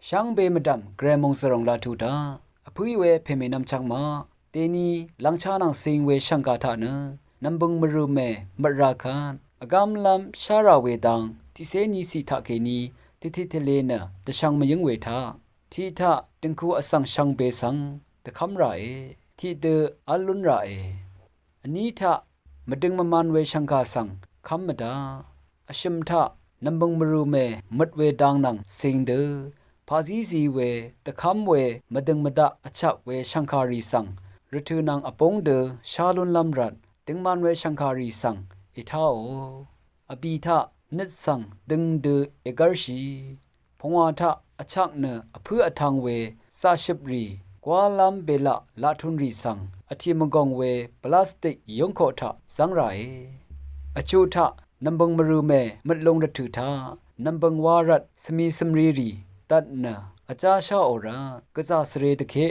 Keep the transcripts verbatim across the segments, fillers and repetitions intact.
Shvngbe mvdv̀m gvray mòngzø̀ròng laq tuq daq vpǿí we pèmènvm chvk maq dèni lvngchá nvng cing we shv̀ngkà taq nø nv̀mbø̀ng mvrø̀mè møt ra kvt vgv́mlv́m shá rà we dang tiqcé niciq taqkèní dvtit tvlē nø dvshvng mvyǿng we taq tiq taq dø̀ngku vsvng shvngbe svng dvkv́m ràe. Tiqdø v́l lún ràe. Vní taq mvdøng mvman we shv̀ngkà svng kv́m mvdaq. Vshø̀m taq nv̀mbø̀ng mvrø̀mè møt we dang nvng cing dø paqzí zi we dvkv́m we mvdøng mvdaq vchak we shv̀ngkàrì svng rvtø̀ nvng vbóng dø shá lúnlv́m rvt døngman we shv̀ngkàrì svng ètáò. Vbì taq nøt svng døng dø ègv́rshì. Pungwà taq vchak nø vpǿ vtv̄ng we zaqshøprì gwálv́m belaq laqtunrì svng vtì mvgòng we plastik yǿngkoq taq zv́ng ràe. Vchuq taq nv̀mbø̀ng mvrø̀mè møt lung rvtø̀ taq nv̀mbø̀ng wa rvt svmi svmrírì dvt nø vjá sháò rvt gvzà svre dvkée.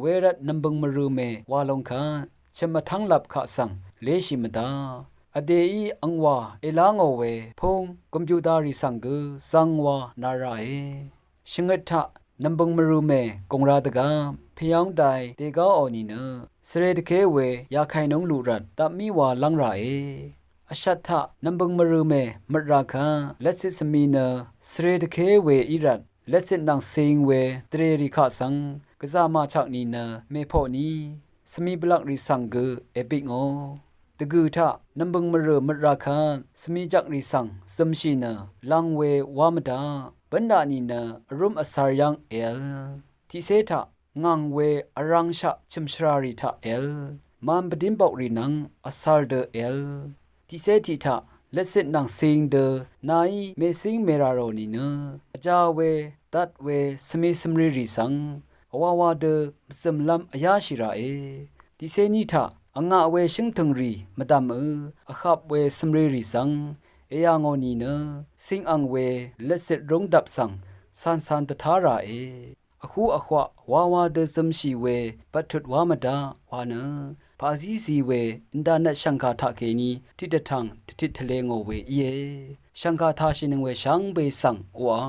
Wervt nv̀mbø̀ng mvrø̀mè wa long kvt chø̀m vtv́ng lap kaq svng léshì mvdaq. Vdèí angwà èlá ngò we pung kompyutarì svng gø zvngwa nà ràe. Shvngøt taq nv̀mbø̀ng mvrø̀mè gùng ra dvgvp pèyv́ng dai dègáò nìnø svre dvké we yakainúng luq rvt dvpmí wa lv́ng ràe. Vshvt taq nv̀mbø̀ng mvrø̀mè møt ra kvt lvtcit svmi nø svre dvké we í rvt lvtcit nvng cing we dvrèrì kaq svng gvzà màchak nìnø mèpoq ní svmi bvlvkrì svng gø èbikngò. Dvgø̀ taq nv̀mbø̀ng mvrø̀ møt ra kvt svmi jvkrì svng zømshì nø lv̄ng we wá mvdaq bǿnda nìnø vrúm vcār yv́ng èvl. Tiqcé taq ngàng we vrv̄ngshaq chø̀m shvràrì taq èvl. Man pvdín bokrì nvng vcār dø èvl. Tiqcé tiq taq lvtcit nvng cing dø nàí mècíng mèrà rò nìnø vjā we dvt we svmi svmrírì svng vwawa dø mvzø̀mlv́m vyáshì ràe. Tiqcé ní taq vngaq we shǿngtø̀ngrì mvdv̀mø vhap we svmrírì svng èyà ngò nìnø cing ang we lvtcit rúngdvp svng cancan dvtá ràe. Vhú vhwaq wawa dø zømshì we bvttut wá mvdaq wa nø paqzí zi we ndà nøt shv̀ngkà taqkèní tiqdvtv̀ng dvtit tvlē ngò we íe. Shv̀ngkà tāshìnøng we shvngbe svng oqà